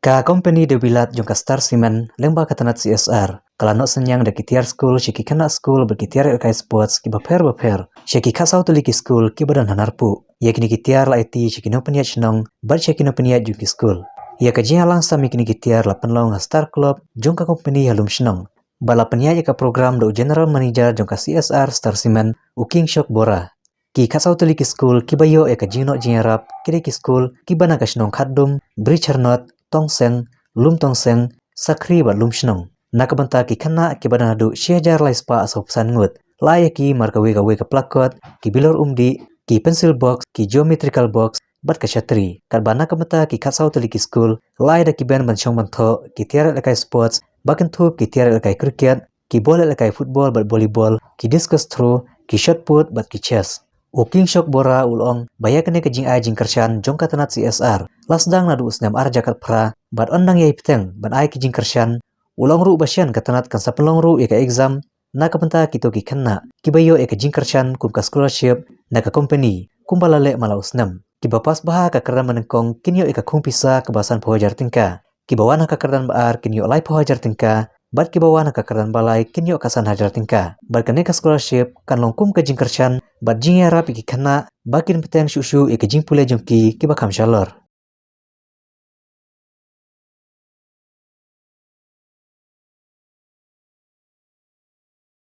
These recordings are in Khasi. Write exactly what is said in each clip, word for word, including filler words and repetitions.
Ka company Debilat jong ka Star Cement lyngba ka tnat C S R ka la noh synñiang da ki tiar skul sha ki khynnah skul bad ki tiar ïalehkai sports kiba pher bapher sha ki khatsaw tylli ki skul kiba don ha Narpuh. Ïa kine ki tiar la aiti sha ki nongpynïaid shnong bad sha ki nongpynïaid jong ki skul. Ïa ka jingïalang sam ïa kine ki tiar la pynlong ha Star Club jong ka company ha Lumshnong. Ba la pynïaid ïa ka program da u General Manager jong ka C S R Star Cement, u Kingshok Bora. Ki khatsaw tylli ki skul kiba ïoh ïa ka jingnoh jingïarap ki dei ki skul kiba na ka shnong Khatdum, Bri Charnot, Tongseng, Lum Tongseng, Sakhri bad Lumshnong. Na ka bynta ki khynnah kiba don haduh shi hajar lai spah arphew san ngut, la ai ïa ki mar kawei kawei ka placard, ki bilor umdih, ki pencil box, ki geometrical box, bad ka shatri. Katba na ka bynta ki khatsaw tylli ki skul, la ai da ki bench ban shong ban thoh, ki tiar ïalehkai sports, ba kynthup ki tiar ïalehkai cricket, ki ball ïalehkai football bad volleyball, ki discus throw, ki shot put bad ki chess. U Kingshok Bora u la ong ba ïa kane ka jingai jingkyrshan jong ka tnat C S R la sdang naduh u snem ar hajar khatphra bad yn dang ïai bteng ban ai ki jingkyrshan. U la ong ruh ba shen ka tnat kan sa pynlong ruh ïa ka exam na ka bynta kito ki khynnah kiba ïoh ïa ka jingkyrshan kum ka scholarship na ka company kumba la leh man la u snem. Kiba pass bha ha ka kyrdan banyngkong kin ïoh ïa ka khung pisa kaba sanphew hajar tyngka. Kiba wan ha ka kyrdan ba ar kin ïoh laiphew hajar tyngka, bad kiba wan ha ka kyrdan ba lai kin ïoh ka san hajar tyngka. Bad kane ka scholarship kan long kum ka jingkyrshan bad jingïarap ïa ki khynnah ba kin bteng shuh shuh ïa ka jingpule jong ki kiba kham shalor.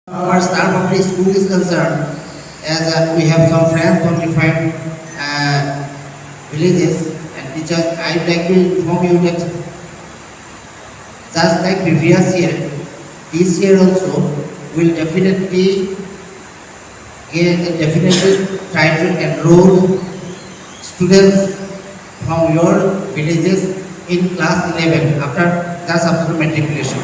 Our Star Public School is concerned, as uh, we have some friends from different uh, villages and teachers, I'd like to inform you that just like previous year, this year also will definitely, definitely try to enroll students from your villages in class eleven after, just after matriculation.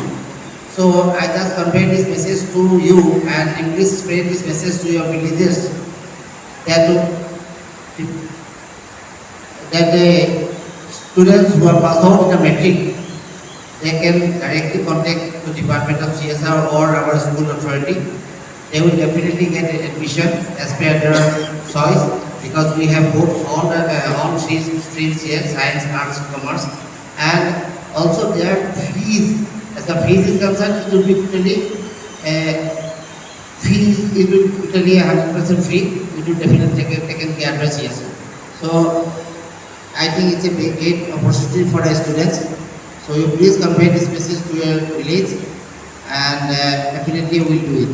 So I just convey this message to you and please spread this message to your villages that, that the students who are passed out in the matric, they can directly contact the Department of C S R or our school authority. They will definitely get an admission as per their choice, because we have both all the uh, all three streams here: science, arts, commerce, and also their fees. As the fees is concerned, it will be totally uh, fees. It will be totally hundred percent free. It will definitely taken, taken care by C S R. So I think it's a big, great opportunity for the students. So you please convey this message to your village, and uh, definitely we'll do it.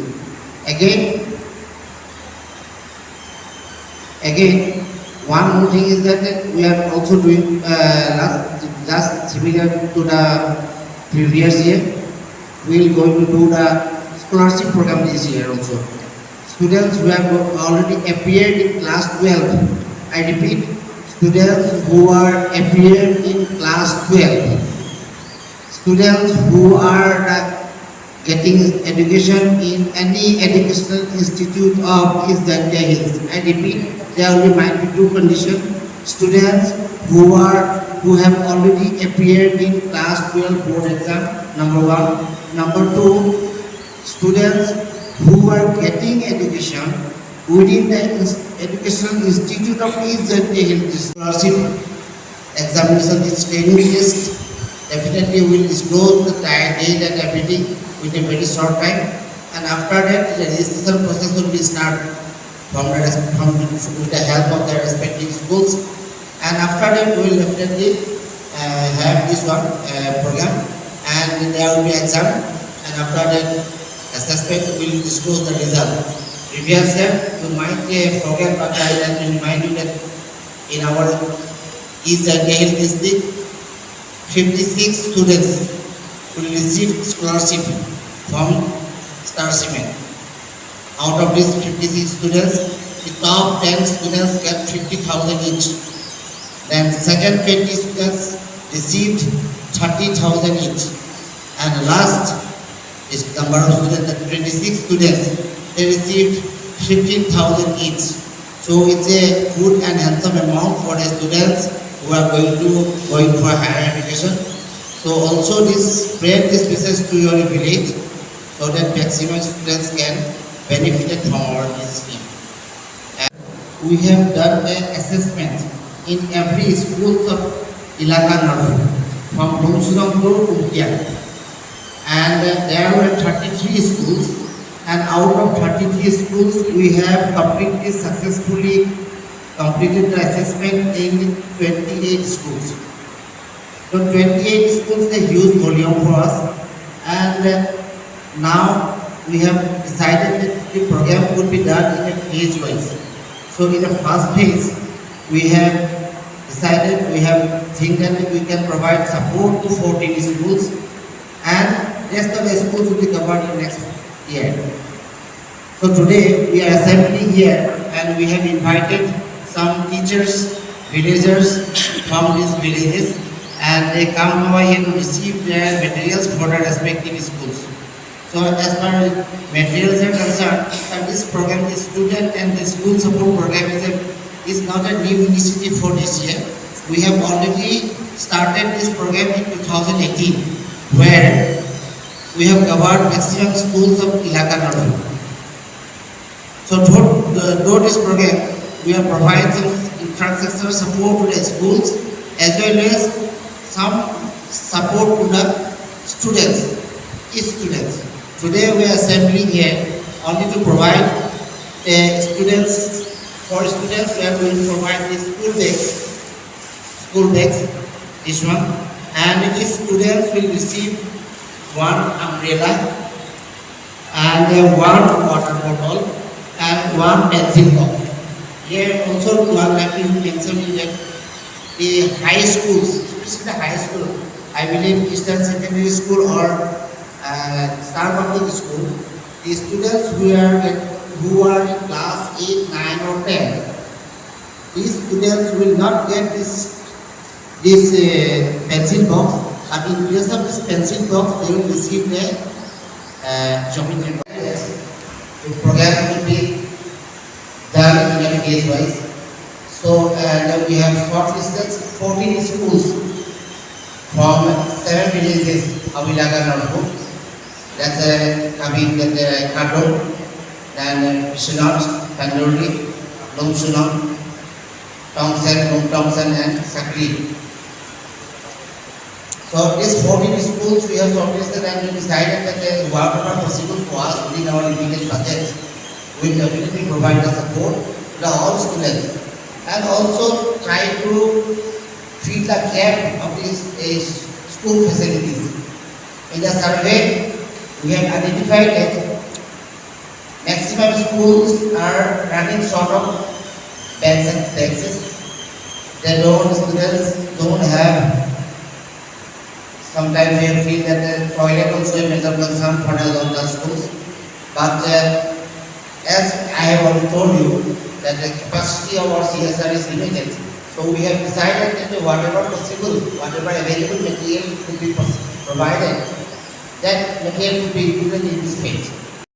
Again, again, one more thing is that we are also doing uh, last, just similar to the previous year. We will going to do the scholarship program this year also. Students who have already appeared in class twelve. I repeat, students who are appeared in class twelve. Students who are uh, getting education in any educational institute of East Jaintia Hills. I repeat, there only might be two conditions. Students who are who have already appeared in class twelve board exam, number one. Number two, students who are getting education within the ins- educational institute of East Jaintia Hills District. Scholarship examination, this training list, definitely will disclose the time, date and everything within a very short time. And after that, the registration process will be start from the, res- from the, with the help of the respective schools. And after that, we will definitely uh, have this one uh, program, and there will be exam, and after that, assessment will disclose the result. Previous year, you might uh, forget, but I like to remind you that in our East Jaintia Hills district, fifty-six students will receive scholarship from Star Cement. Out of these fifty-six students, the top ten students get fifty thousand each. Then second twenty students received thirty thousand each. And last is number of students, the twenty-six students, they received fifteen thousand each. So it's a good and handsome amount for the students who are going to going for higher education. So also this spread this message to your village so that maximum students can benefit from our this scheme. And we have done an assessment in every school of Elaka Narhu. from Lumshnong to Umkiang. And uh, there were thirty-three schools, and out of thirty-three schools, we have completely successfully completed the assessment in twenty-eight schools. So twenty-eight schools, a huge volume for us, and uh, now we have decided that the program would be done in a phase wise. So in the first phase, we have decided, we have think that we can provide support to fourteen schools, and rest of the schools will be covered in next year. So today we are assembling here and we have invited some teachers, villagers from these villages, and they come over here to receive their materials for their respective schools. So as far as materials are concerned, uh, this program, this student and the school support program is, a, is not a new initiative for this year. We have already started this program in two thousand eighteen, where we have covered maximum schools of Elaka North. So through, the, through this program, we have provided some infrastructure support to the schools as well as some support to the students, each students. Today we are assembling here only to provide the students, for students we are going to provide the school bags, school bags, this one, and each students will receive one umbrella and uh, one water bottle and one pencil box. Here also one thing to mention is that the high schools, especially the high school, I believe Eastern Secondary School or uh, Star Public School, the students who are who are in class eight, nine or ten, these students will not get this this uh, pencil box, but in place of this pencil box, they will receive a uh, geometry box. The program will be done in a phase wise. So uh, now we have shortlisted fourteen schools from seven villages of Elaka North. That's uh, coming that uh, Khardom, then uh, Biswanath, Pandoli, Lumshnong, Tongsen, Lumtongsen and Sakri. So these fourteen schools we have shortlisted and we decided that uh, whatever possible for us within our limited budget, we definitely provide the support to the all students and also try to fill the gap of these uh, school facilities. In the survey, we have identified that maximum schools are running short of benches and desks. They don't, students don't have. Sometimes we feel that the toilet also a major concern for the local schools. But uh, as I have already told you that the capacity of our C S R is limited, so we have decided that whatever possible, whatever available material could be provided, that material could be included in this page.